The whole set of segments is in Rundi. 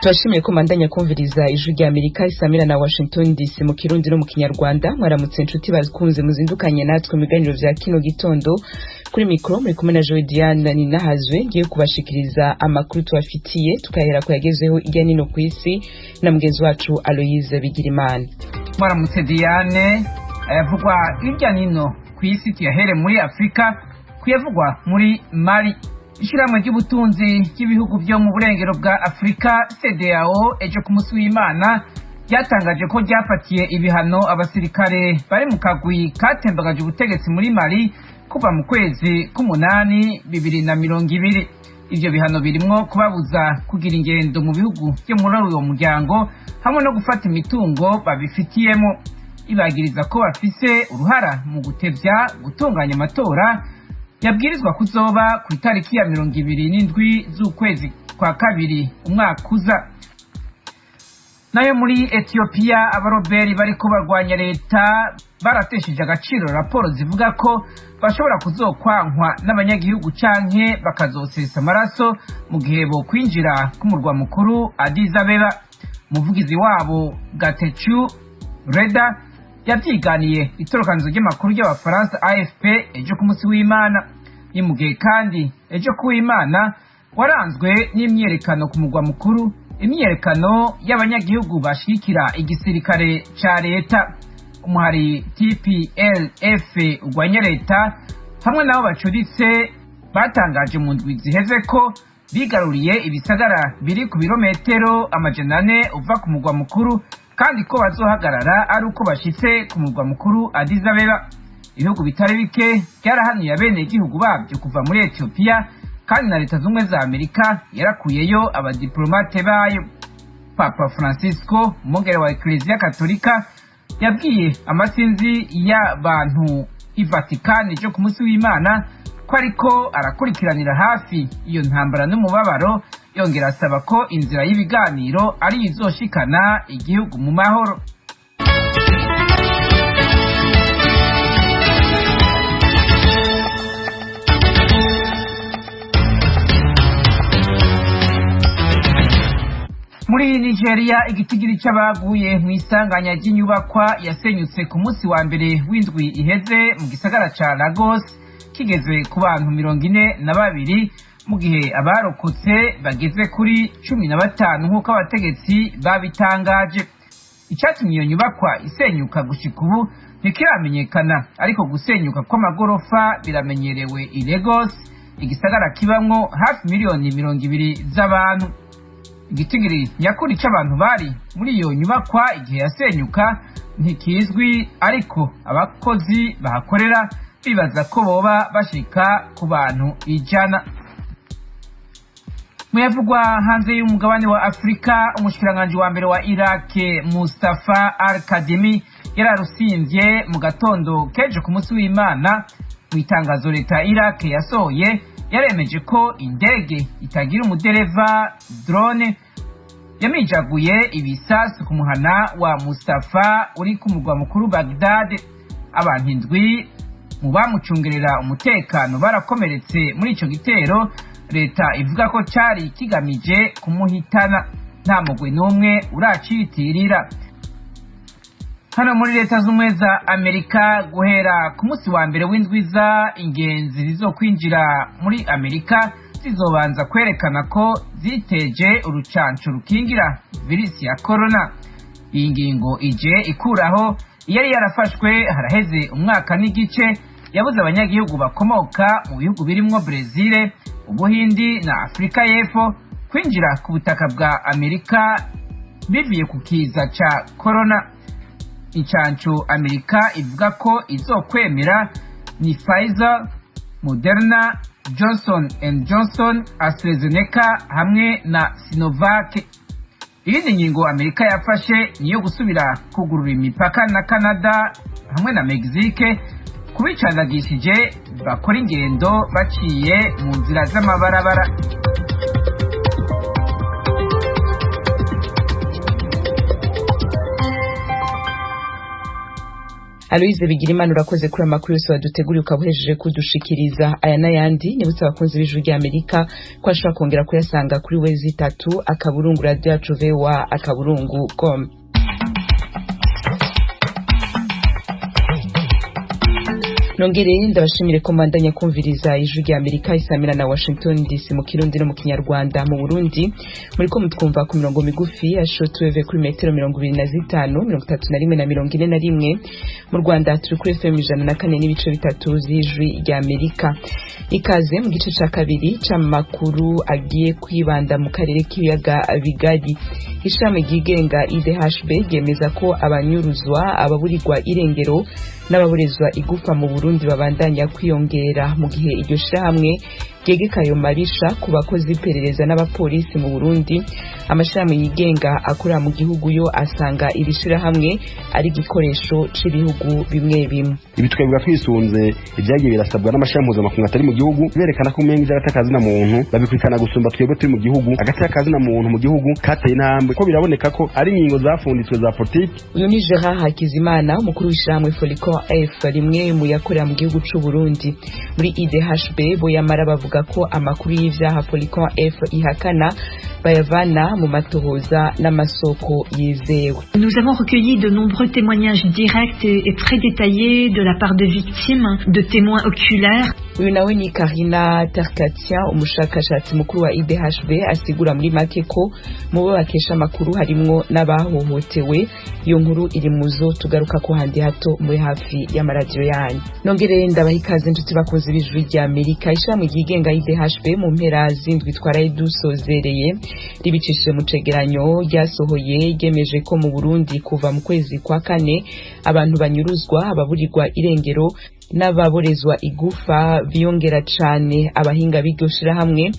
Turashimiye ko mandanya kumviriza Ijwi rya Amerika isamira na Washington DC mu Kirundi no mu Kinyarwanda. Mwaramutse inshuti bakunze muzindukanye natwe mu biganiro vya kino gitondo. Kuri mikro muri kumwe na Joy Diane Ninahazwe, ngiye kubashikiriza amakuru tubafitiye, tukahera ku yagezeho irya nino kw'isi na mugenzi wacu Aloise Bigirimana. Mwaramutse Diane. Ayavugwa hirya nino kw'isi tuyahere muri Afurika, kuyavugwa muri Mali. Ishyirahamwe ry'ubutunzi ry'ibihugu byo mu burengero bwa Afurika, CEDEAO, ejo ku munsi w'Imana ryatangaje ko ryafatiye ibihano abasirikare bari mu kagwi katembagaje ubutegetsi muri Mali kuva mu kwezi k'umunani 2020. Ivyo bihano birimwo kubabuza kugira ingendo mu bihugu byo muri uwo muryango hamwe no gufata imitungo babifitiyemo. Ibagiriza ko bafise uruhara mu gutevya gutunganya amatora yabwirizwa kuzoba ku itariki ya 27 z'ukwezi kwa kabiri umwaka uza. Nayo muri Etiyopiya, abaroberi bariko barwanya leta baratesheje agaciro raporo zivuga ko bashobora kuzokwankwa n'abanyagihugu canke bakazosesa amaraso mu gihe bokwinjira k'umurwa mukuru Addis Abeba. Umuvugizi wabo Gatechu Reda yavyiganiye itorokanizo ry'amakuru ry'Abafaransa AFP ejo ku munsi w'Imana. Ni mu gihe kandi ejo kuw'Imana waranzwe n'imyiyerekano ku murwa mukuru, imyiyerekano y'abanyagihugu bashigikira igisirikare ca leta. Umuhari TPLF urwanya leta hamwe nabo bacuritse batangaje mu ndwi ziheze ko bigaruriye ibisagara biri ku birometero 400 uva ku murwa mukuru, kandi ko bazohagarara ari uko bashitse ku murwa mukuru Addis Abeba. Ibihugu bitari bike byarahanuye abenegihugu babyo kuva muri Etiyopiya, kandi na Leta Zumwe za Amerika yarakuyeyo abadiplomate bayo. Papa Francisco, umwungere wa Ekleziya Katolika, yabwiye amasinzi y'abantu i Vatikani ejo ku munsi w'Imana ko ariko arakurikiranira hafi iyo ntambara n'umubabaro, yongera asaba ko inzira y'ibiganiro ari izoshikana igihugu mu mahoro. Muri Nigeria, igitigiri c'abaguye mu isanganya ry'inyubakwa yasenyutse ku munsi wa mbere w'indwi iheze mu gisagara ca Lagos kigeze ku bantu 42, mu gihe abarokotse bageze kuri 15 nk'uko abategetsi babitangaje. Icatumye iyo nyubakwa isenyuka gushika ubu ntikiramenyekana, ariko gusenyuka kw'amagorofa biramenyerewe i Lagos, igisagara kibamwo hafi miliyoni 20 z'abantu. Igitigiri nyakuri c'abantu bari muri iyo nyubakwa igihe yasenyuka ntikizwi, ariko abakozi bahakorera bibaza ko boba bashika ku bantu 100. Muyavugwa hanze y'umugabane wa Afurika, umushikiranganji wa mbere wa Irake Mustafa Al Kadimi yararusimvye mu gatondo kejo ku munsi w'Imana. Mu itangazo leta ya Irake yasohoye, yaremeje ko indege itagira umudereva, drone, yamijaguye ibisasu ku muhana wa Mustafa uri ku murwa mukuru Baghdad. Abantu indwi mu bamucungerera umutekano barakomeretse muri ico gitero leta ivuga ko cari kigamije kumuhitana. Nta mugwi n'umwe uracitirira. Hano muri Leta Z'Ubumwe za Amerika, guhera ku munsi wa mbere w'indwiza, ingenzi zizokwinjira muri Amerika zizobanza kwerekana ko ziteje urucanco rukingira virisi ya corona. Iyi ngingo ije ikuraho iyari yarafashwe haraheze umwaka n'igice, yabuze abanyagihugu bakomoka mu bihugu birimwo Brezil, Ubuhindi na Afurika y'Epfo kwinjira ku butaka bwa Amerika bivuye ku kiza ca corona. Incanco Amerika ivuga ko izokwemera ni Pfizer, Moderna, Johnson and Johnson, AstraZeneca hamwe na Sinovac. Iyindi ngingo Amerika yafashe niyo gusubira kugurura imipaka na Canada hamwe na Mexique kubicandagishije bakora ingendo baciye mu nzira z'amabarabara. Aloise Bigirimana, urakoze kuri amakuru yose waduteguriye ukabuhejeje kudushikiriza. Aya n'ayandi nibutse abakunzi b'Ijwi rya Amerika ko ashobora kongera kuyasanga kuri www.radioyacuvoa.com. Nongere ndabashimire ko mbandanya kumviriza Ijwi rya Amerika isamira na Washington DC mu Kirundi no mu Kinyarwanda. Mu Burundi muri ko mutwumva ku mirongo migufi ya shortwave kuri metero 25, 31 na 41. Mu Rwanda turi kuri FM 104.3 z'Ijwi rya Amerika. Ikaze mu gice ca kabiri c'amakuru agiye kwibanda mu karere k'ibiyaga bigari. Ishami ryigenga IDHB ryemeza ko abanyuruzwa, ababurirwa irengero n'ababurezwa igufa mu Burundi babandanya kwiyongera, mu gihe iryo shirahamwe ryegeka ayo mabisha ku bakozi b'iperereza n'abapolisi mu Burundi. Amashirahamwe yigenga akorera mu gihugu yo asanga iri shirahamwe ari igikoresho c'ibihugu bimwe bimwe. Ibi twebwe twisunze ibyagiye birasabwa n'amashirahamwe mpuzamakungu atari mu gihugu, berekana ko umenga ivy'agateka muntu babikurikirana gusumba twebwe turi mu gihugu. Agateka muntu mu gihugu kateye intambwe, ko biraboneka ko ari ingingo zafunditswe za politiki. Uyu ni Gerard Hakizimana, umukuru w'ishirahamwe Folicon F, rimwe mu yakorera mu gihugu c'u Burundi. Muri IDHB boyamara bavuga ko amakuru y'ivyaha Folicon F ihakana bayavana mu matohoza n'amasoko yizewe. Nous avons recueilli de nombreux témoignages directs et très détaillés de la part de victimes, de témoins oculaires. Uyu nawe ni Karina Tarkatia, umushakashatsi mukuru wa IDHB, asigura muri make ko mu bo bakesha amakuru harimwo n'abahohotewe. Iyo nkuru iri muzo tugaruka ko handi hato muri hafi y'amaradiyo yanyu. Nongere ndabaha ikaze inshuti bakunzi b'Ijwi rya Amerika. Ishirahamwe ryigenga IDHB mu mpera z'indwi twaraye dusozereye ribicishije mu cegeranyo ryasohoye ryemeje ko mu Burundi kuva mu kwezi kwa kane abantu banyuruzwa, ababurirwa irengero n'ababorezwa igufa biyongera cane. Abahinga b'iryo shirahamwe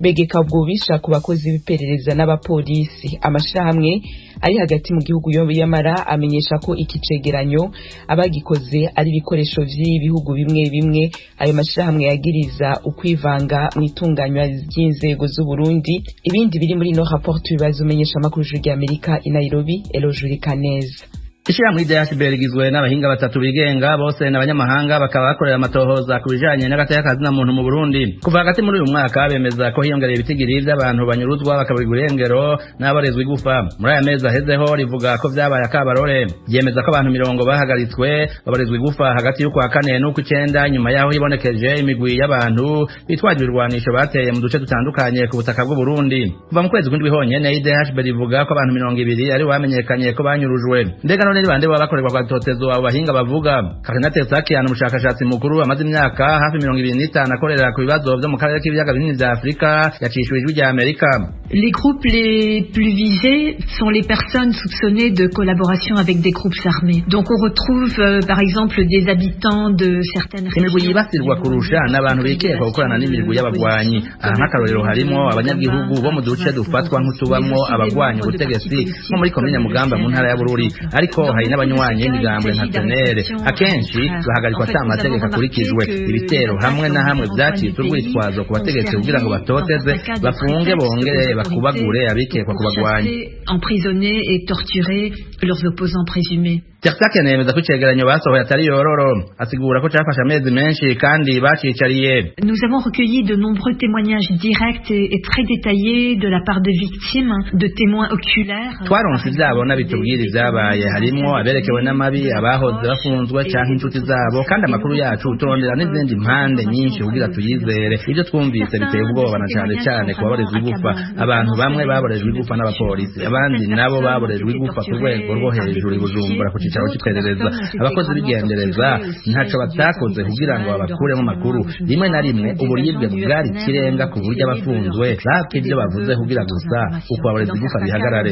begeka ubwo bubisha ku bakozi b'iperereza n'abapolisi. Amashirahamwe ari hagati mu gihugu yamara amenyesha ko iki cegeranyo abagikoze ari ibikoresho vy'ibihugu bimwe bimwe. Ayo mashirahamwe yagiriza ukwivanga mu itunganywa ry'inzego z'u Burundi. Ibindi biri muri no rapport tubibaza umenyesha amakuru Ijwi rya Amerika i Nairobi, Eloge Kaneza. Ishirahamwe IDHB rigizwe n'abahinga batatu bigenga, bose n'abanyamahanga, bakaba bakorera amatohoza ku bijanye n'agateka kazina muntu mu Burundi. Kuva hagati muri uyu mwaka bemeza ko hiyongereye ibitigiri vy'abantu banyuruzwa bakaburirwa irengero n'abarezwa igufa. Muri aya mezi ahezeho rivuga ko vyabaye akabarore. Ryemeza ko abantu 20 bahagaritswe babarezwa igufa hagati y'ukwa kane n'ukw'icenda, nyuma yaho hibonekeje imigwi y'abantu bitwaje ibirwanisho bateye mu duce dutandukanye ku butaka bw'u Burundi. Kuva mu kwezi kw'indwi honyene IDHB rivuga ko abantu 20 ari bamenyekanye ko banyurujwe. Mbega none bande baba bakorerwa kwa totezo abo bahinga bavuga? Karina Tersakian, umushakashatsi mukuru amaze imyaka hafi 25 akorera ku bibazo vyo mu karere k'ibiyaga binini vya Afrika, yacishwe Ijwi rya Amerika. Les groupes les plus visés sont les personnes soupçonnées de collaboration avec des groupes armés. Donc on retrouve par exemple des habitants de certaines régions. Imigwi yibasirwa kurusha n'abantu bikekwa gukorana n'imigwi y'abagwanyi. Aha nk'akarorero harimo abanyagihugu bo mu duce dufatwa nk'utubamwo abagwanya ubutegetsi, nko muri komine Mugamba mu ntara ya Bururi, ariko hari n'abanywanyi b'imigambwe nka Tenere. Akenshi bahagarikwa ata amategeko akurikijwe. Ibitero hamwe na hamwe vyacitse urwitwazo ku bategetsi kugira ngo batoteze, bafunge, bongere bakubagure abikekwa kubagwanya. Emprisonner et torturer leurs opposants présumés. Tersakian yemeza ko icegeranyo basohoye atari yororo, asigura ko cafashe amezi menshi kandi bacicariye. Nous avons recueilli de nombreux témoignages directs et très détaillés de la part de victimes, de témoins oculaires. Twaronse ivyabona bitubwira ivyabaye, harimwo aberekewe n'amabi, abahoze bafunzwe canke inshuti zabo, kandi amakuru yacu turondera n'izindi mpande nyinshi kugira tuyizere. Ivyo twumvise biteye ubwoba na cane cane ku baborezwa igufa. Abantu bamwe baborejwe igufa n'abapolisi, abandi nabo baborejwe igufa ku rwego rwo hejuru i Bujumbura ku cicaro c'iperereza. Abakozi b'igendereza ntaco batakoze kugira ngo babakuremo amakuru. Rimwe na rimwe uburibwe bwari ikirenga ku buryo abafunzwe bapfa ivyo bavuze kugira gusa uko abarezi igufa bihagarare.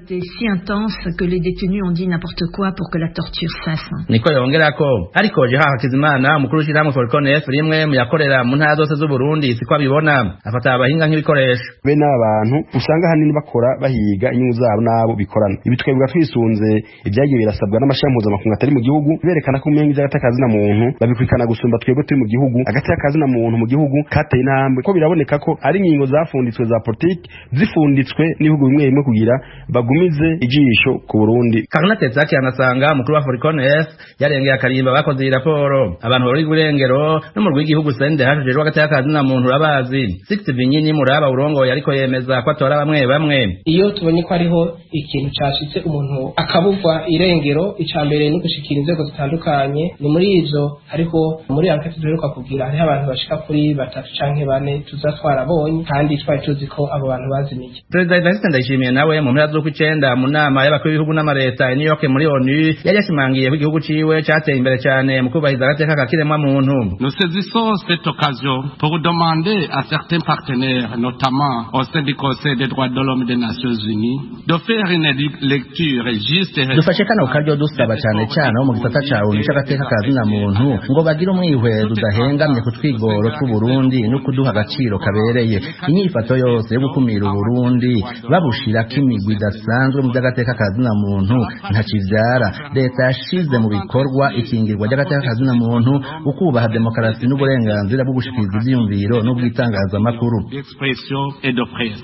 Si intense que les détenus ont dit n'importe quoi pour que la torture cesse. Niko yongerako. Ariko Gerard Hakizimana, umukuru w'ishirahamwe Forcon F, rimwe mu yakorera mu ntara zose z'u Burundi, siko abibona. Afata abahinga nk'ibikoresho. Bene abantu usanga ahanini bakora bahiga inyungu zabo n'abo bikorana. Ibi twebwe twisunze Bisunze ibyagiye birasabwa n'amashami mpuzamakungu atari mu gihugu, berekana ko umenga iby'agateka muntu babikurikirana gusumba twebwe turi mu gihugu. Agateka muntu mu gihugu kateye intambwe, ko biraboneka ko ari ingingo zafunditswe za politiki, zifunditswe n'ibihugu bimwe bimwe kugira bagumize ijisho ku Burundi. Karina Tetzaki anasanga umukuru wa Foricon-S yarengeye akarimba bakoze iyi raporo. Abantu bari burengero no mu rw'igihugu CNDH ujejwe agateka kazina muntu urabazi. Sixte Vinyini Muraba urongoye ariko yemeza ko atora bamwe bamwe. Iyo tubonye ko hariho ikintu cashitse, umuntu akabugwa irengero, ica mbere ni gushikira inzego zitandukanye. Ni muri izo hariho muri enquête duheruka kugira, hariho abantu bashika kuri batatu canke bane tuza twarabonye kandi twari tuzi ko abo bantu bazimiye. Perezida Evariste Ndayishimiye nawe mu mpera z'ukw'icenda, mu nama y'abakuru b'ibihugu n'amareta i New York muri ONU, yari yashimangiye ko igihugu ciwe cateye imbere cane mu kubahiriza agateka ka kiremwa muntu. Nous saisissons cette occasion pour demander à certains partenaires, notamment au sein du Conseil des droits de l'homme des Nations Unies, de faire une lecture juste et Dufashe kano karyo dusaba cane cane abo mu gisata ca ONU c'agateka ka zina muntu ngo bagire umwihwezo udahengamye ku twigoro tw'Uburundi no kuduha agaciro kabereye. Inyifato yose yo gukumira Uburundi babushirako imigwi idasanzwe mu by'agateka ka zina muntu ntakivyara. Leta yashize mu bikorwa ikingirwa ry'agateka ka zina muntu, ukubaha demokarasi n'uburenganzira bwo gushikiriza ivyiyumviro n'ubw'itangazamakuru. d'expression et de presse.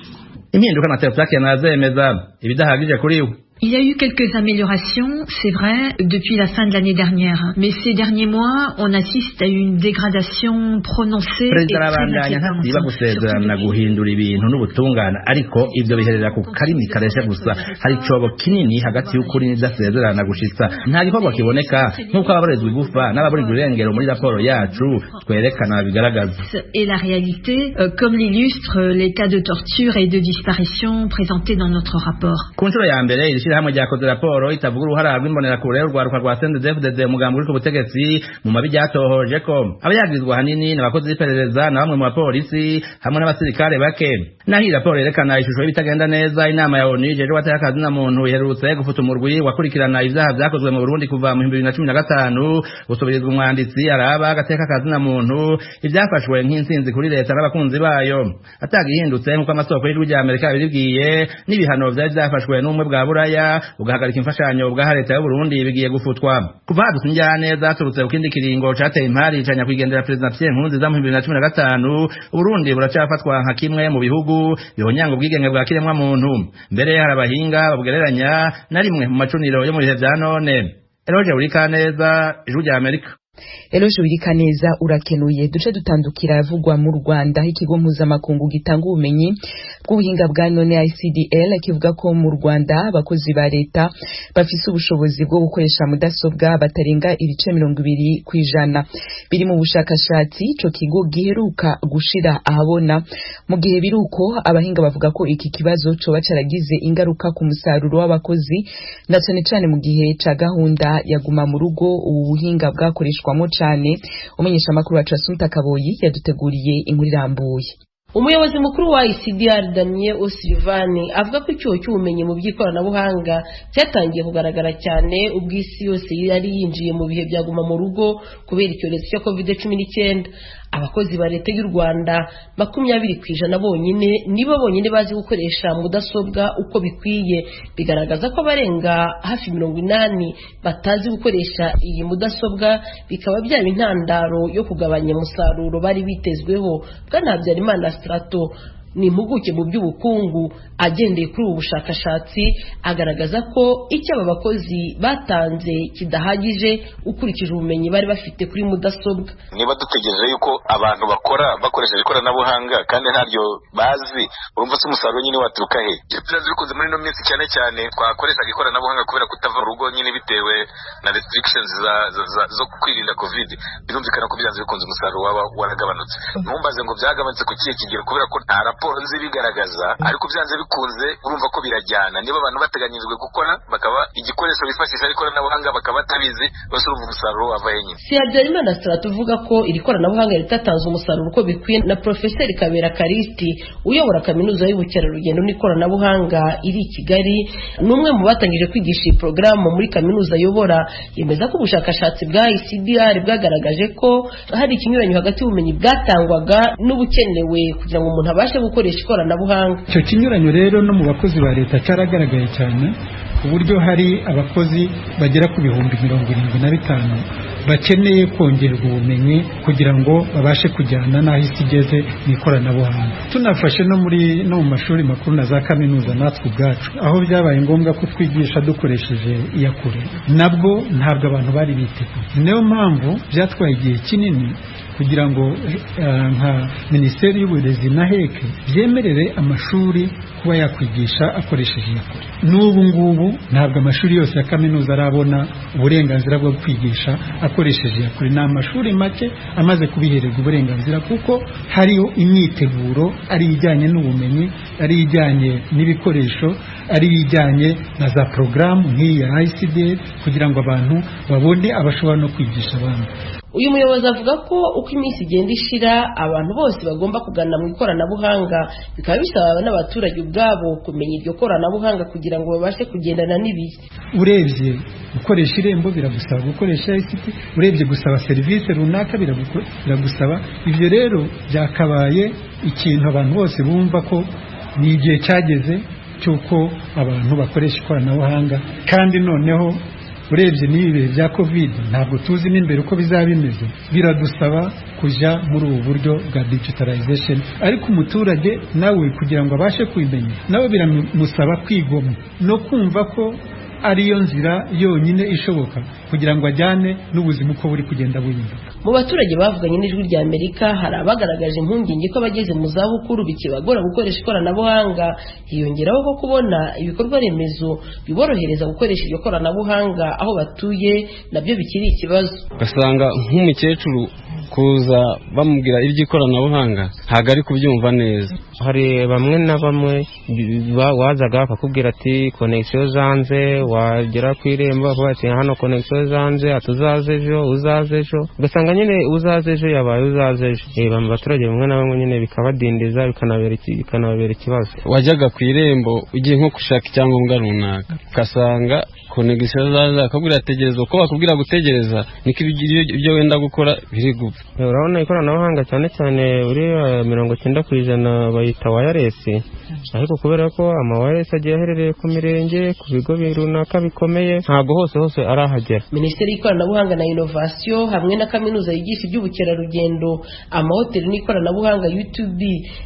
Impinduka na Tetzaki yanazemeza ibidahagije kuri we. Il y a eu quelques améliorations, c'est vrai, depuis la fin de l'année dernière. Mais ces derniers mois, on assiste à une dégradation prononcée et Perezida très arabandanya inquiétante. ntasiba gusezerana guhindura ibintu n'ubutungane, ariko ivyo biherera ku karimi kareshe gusa. Hari icobo kinini hagati y'ukuri n'idasezerana gushitsa nta gikorwa kiboneka, nk'uko ababurizwa igufa n'ababurirwa irengero muri raporo yacu twerekana bigaragaza. Et la réalité, comme l'illustrent les cas de torture et de disparition présentés dans notre rapport. Ku nshuro ya mbere iri shyirahamwe ryakoze raporo itavuga uruhara rw'imbonerakure, urwaruka rwa CNDD-FDD, umugambi uri ku butegetsi, mu mabi ryatohoje ko abayagirizwa ahanini ni abakozi b'iperereza na bamwe mu bapolisi hamwe n'abasirikare bake. Naho iyi raporo yerekana ishusho y'ibitagenda neza, inama ya ONU ijejwe agateka ka zina muntu iherutse gufuta umurwi wakurikirana ivyaha vyakozwe mu Burundi kuva mu 2015, gusubirizwa umwanditsi araba agateka ka zina muntu, ivyafashwe nk'intsinzi kuri leta n'abakunzi bayo. Atagihindutse, nk'uko amasoko y'Ijwi rya Amerika yabibwiye, n'ibihano vyari vyafashwe n'Ubumwe bwa Buraya bugahagarika imfashanyo bwaha leta y'u Burundi bigiye gufutwa. Kuva hadutse injyane zaturutse ku kindi kiringo cateye impari ca nyakwigendera Perezida Pierre Nkurunziza mu 2015, Uburundi buracafatwa nka kimwe mu bihugu bihonyanga ubwigenge bwa kiremwa muntu. Mbere hari abahinga babugereranya na rimwe mu macuniro yo mu bihe vya none. Eloge Burikaneza, Ijwi rya Amerika. Eloge Wirikaneza, urakenuye. Duce dutandukira avugwa mu Rwanda, aho ikigo mpuzamakungu gitanga ubumenyi bw'ubuhinga bwa none ICDL kivuga ko mu Rwanda abakozi ba leta bafise ubushobozi bwo gukoresha mudasobwa batarenga ibice 20%. Biri mu bushakashatsi ico kigo giheruka gushira ahabona. Mu gihe biri uko, abahinga bavuga ko iki kibazo coba caragize ingaruka ku musaruro w'abakozi, na cane cane mu gihe ca gahunda ya guma mu rugo ubu buhinga bwakoreshwamo cane. Umumenyeshamakuru wacu Assumpta Kaboyi yaduteguriye inkuru irambuye. Umuyobozi mukuru wa ICDR, Damien O'Sullivan, avuga ko icyuho cy'ubumenyi mu by'ikoranabuhanga cyatangiye kugaragara cyane ubwo isi yose yari yinjiye mu bihe bya guma mu rugo kubera icyorezo cya COVID-19. Abakozi ba leta y'u Rwanda 20% bonyine nibo bonyine bazi gukoresha mudasobwa uko bikwiye. Bigaragaza ko abarenga hafi 80 batazi gukoresha iyi mudasobwa, bikaba byaba intandaro yo kugabanya umusaruro bari bitezweho. Bwana Habyarimana Strato ni impuguke mu by'ubukungu. Agendeye kuri ubu bushakashatsi, agaragaza ko icyo aba bakozi batanze kidahagije ukurikije ubumenyi bari bafite kuri mudasobwa. Niba dutegereje yuko abantu bakora bakoresheje ikoranabuhanga kandi ntaryo bazi, urumva se umusaruro nyine waturuka he? Byanze bikunze muri ino minsi cyane cyane twakoreshaga ikoranabuhanga kubera kutava mu rugo nyine bitewe na restrictions zo kwirinda COVID. Birumvikana ko byanze bikunze umusaruro waba waragabanutse. Ntumbaze ngo byagabanutse ku kihe kigero, kubera ko nta raporo nzi ibigaragaza, ariko byanze bikunze urumva ko birajyana. Niba abantu bateganyirijwe gukora, bakaba igikoresho bifashisha ari ikoranabuhanga, bakaba batabizi bose, urumva umusaruro wava he nyine? Si Habyarimana Strato uvuga ko iri koranabuhanga ritatanze umusaruro uko bikwiye. Na Profeseri Kabera Karisti uyobora Kaminuza y'Ubukerarugendo n'Ikoranabuhanga iri i Kigali, ni umwe mu batangije kwigisha iyi porogaramu muri kaminuza ayobora, yemeza ko ubushakashatsi bwa ICDR bwagaragaje ko hari ikinyuranyo hagati y'ubumenyi bwatangwaga n'ubukenewe kugira ngo umuntu abashe gukoresha ikoranabuhanga. Icyo kinyuranyo rero no mu bakozi ba leta cyaragaragaye cyane. ku buryo hari abakozi bagera ku 75,000 bakeneye kongerwa ubumenyi kugira ngo babashe kujyana n'aho isi igeze mu ikoranabuhanga. Tunafashe no mu mashuri makuru na za kaminuza natwe ubwacu, aho byabaye ngombwa ko twigisha dukoresheje iyakure, nabwo ntabwo abantu bari biteguye. Niyo mpamvu byatwaye igihe kinini kugira ngo nka Minisiteri y'Uburezi na HEC byemerere amashuri kuba yakwigisha akoresheje iyakure. N'ubu ngubu ntabwo amashuri yose ya kaminuza arabona uburenganzira bwo kwigisha akoresheje iyakure. Ni amashuri make amaze kubihererwa uburenganzira, kuko hariho imyiteguro, ari ijyanye n'ubumenyi, ari ijyanye n'ibikoresho, ari ijyanye na za porogaramu nk'iyi ya ICDL, kugira ngo abantu babone abashobora no kwigisha abandi. Uyu muyobozi avuga ko uko iminsi igenda ishira abantu bose bagomba kugana mu ikoranabuhanga, bikaba bisaba n'abaturage ubwabo kumenya iryo koranabuhanga kugira ngo babashe kugendana n'ibihe. Urebye gukoresha Irembo biragusaba gukoresha ICT, urebye gusaba serivisi runaka biragusaba. Ibyo rero byakabaye ikintu abantu bose bumva ko ni igihe cyageze cy'uko abantu bakoresha ikoranabuhanga. Kandi noneho urebye n'ibi bihe bya Covid, ntabwo tuzi n'imbere uko bizaba bimeze, biradusaba kujya muri ubu buryo bwa digitalization. Ariko umuturage nawe kugira ngo abashe kubimenya, nawe biramusaba kwigomwa no kumva ko ariyo nzira yonyine ishoboka kugira ngo ajyane n'ubuzima uko buri kugenda buhinduka. Mu baturage bavuganye n'Ijwi rya Amerika hari abagaragaje impungenge ko abageze mu zabukuru bikibagora gukoresha ikoranabuhanga, hiyongeraho ko kubona ibikorwa remezo biborohereza gukoresha iryo koranabuhanga aho batuye nabyo bikiri ikibazo. Ugasanga nk'umukecuru kuza bamubwira iby'ikoranabuhanga ntabwo ari kubyumva neza. Hari bamwe na bamwe wazaga bakakubwira ati konegisiyo zanze, wagera ku Irembo bakavuga ati hano konegisiyo zanze, atuzaze ejo, uzaze ejo, ugasanga nyine uzaze ejo yabaye uzaze ejo. Abaturage bamwe na bamwe nyine bikabadindiza, bikanababera ikibazo. Wajyaga ku Irembo ugiye nko gushaka icyangombwa runaka, ugasanga konegisiyo zanze, bakakubwira tegereza, uko bakubwira gutegereza niko ibyo wenda gukora biri gupfa. Urabona ikoranabuhanga cyane cyane uri 90% bayita wireless, ariko kubera ko ama wireless agiye aherereye ku mirenge, ku bigo runaka bikomeye, ntabwo hose hose arahagera. Minisiteri y'ikoranabuhanga na inovasiyo hamwe na kaminuza yigisha iby'ubukerarugendo, amahoteli n'ikoranabuhanga UTB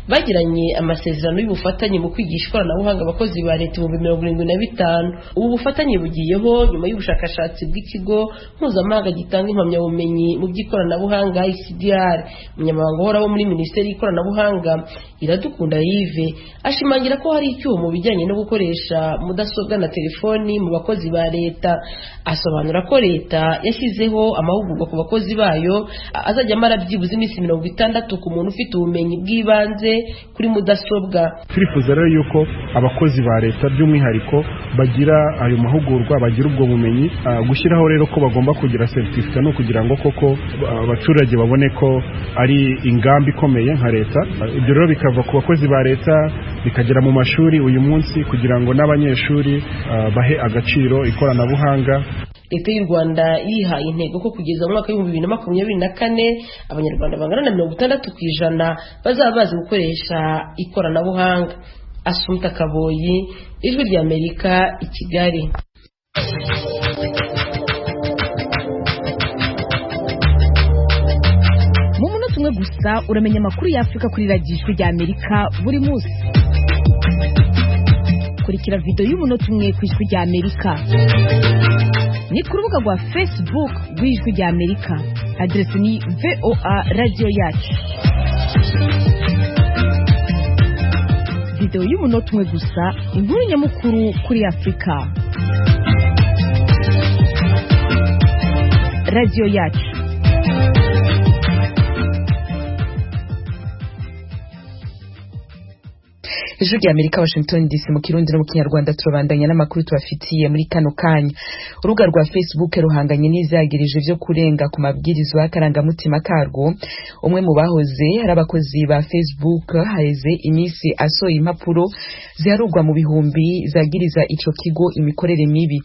bagiranye amasezerano y'ubufatanye mu kwigisha ikoranabuhanga abakozi ba leta 75,000. Ubu bufatanye bugiyeho nyuma y'ubushakashatsi bw'ikigo mpuzamahanga gitanga impamyabumenyi mu by'ikoranabuhanga ICDR. Umunyamabanga uhoraho muri Minisiteri y'ikoranabuhanga Iradukunda Yves ashimangira ko hari icyuho mu bijyanye no gukoresha mudasobwa na telefoni mu bakozi ba leta. Asobanura ko leta yashyizeho amahugurwa ku bakozi bayo azajya amara byibuze iminsi 60 ku muntu ufite ubumenyi bw'ibanze kuri mudasobwa. Turifuza rero yuko abakozi ba leta by'umwihariko bagira ayo mahugurwa, bagira ubwo bumenyi. Gushyiraho rero ko bagomba kugira certificate no kugira ngo koko abaturage babone ko ari ingamba ikomeye nka leta. Ibyo rero bikava ku bakozi ba leta bikagera mu mashuri uyu munsi kugira ngo n'abanyeshuri bahe agaciro ikoranabuhanga. Leta y'u Rwanda yihaye intego ko kugeza mu mwaka w'ibihumbi 2024 abanyarwanda bangana na 60% bazaba bazi gukoresha ikoranabuhanga. Asumta Kaboyi, Ijwi rya Amerika, i Kigali. Mu munota umwe gusa uramenya amakuru y'Afurika kuri radiyo Ijwi rya Amerika buri munsi. Kurikira video y'umunota umwe ku Ijwi rya Amerika ni ku rubuga rwa Facebook rw'Ijwi rya Amerika, aderesi ni VOA radiyo yacu. Video y'umunota umwe gusa, inkuru nyamukuru kuri Afurika. Radiyo yacu. Ijwi rya Amerika, Washington DC, mu Kirundi no mu Kinyarwanda. Turabandanya n'amakuru tubafitiye muri kano kanya. Urubuga rwa Facebook ruhanganye n'izagirije byo kurenga ku mabwirizwa y'akarangamutima karwo. Umwe mu bahoze ari abakozi ba Facebook haheze iminsi asohoye impapuro ziharurwa mu bihumbi zagiriza ico kigo imikorere mibi.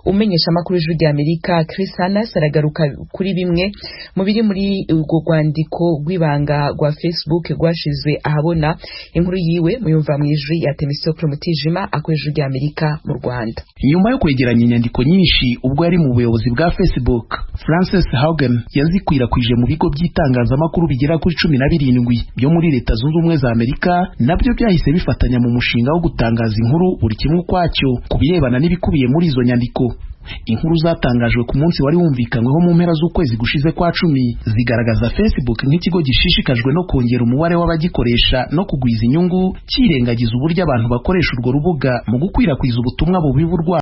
Umenyesha amakuru y'Ijwi rya Amerika Chris Hannas aragaruka kuri bimwe mu biri muri urwo rwandiko rw'ibanga rwa Facebook rwashizwe ahabona. Inkuru yiwe muyumva Mwijwi ya Temistocle Mutijima akoresha rya Amerika mu Rwanda. Nyuma yo kwegeranya inyandiko nyinshi ubwo yari mu buyobozi bwa Facebook, Frances Haugen yazikwirakwije mu bigo by'itangazamakuru bigera kuri 17 byo muri Leta Zunze Ubumwe za Amerika, nabyo byahise bifatanya mu mushinga wo gutangaza inkuru buri kimwe ukwacyo ku birebana n'ibikubiye muri izo nyandiko. Inkuru zatangajwe ku munsi wari wumvikanyweho mu mpera z'ukwezi gushize kwa 10 zigaragaza Facebook nk'ikigo gishishikajwe no kongera umubare w'abagikoresha no kugwiza inyungu, kirengagiza uburyo abantu bakoresha urwo rubuga mu gukwirakwiza ubutumwa bubiba urwango.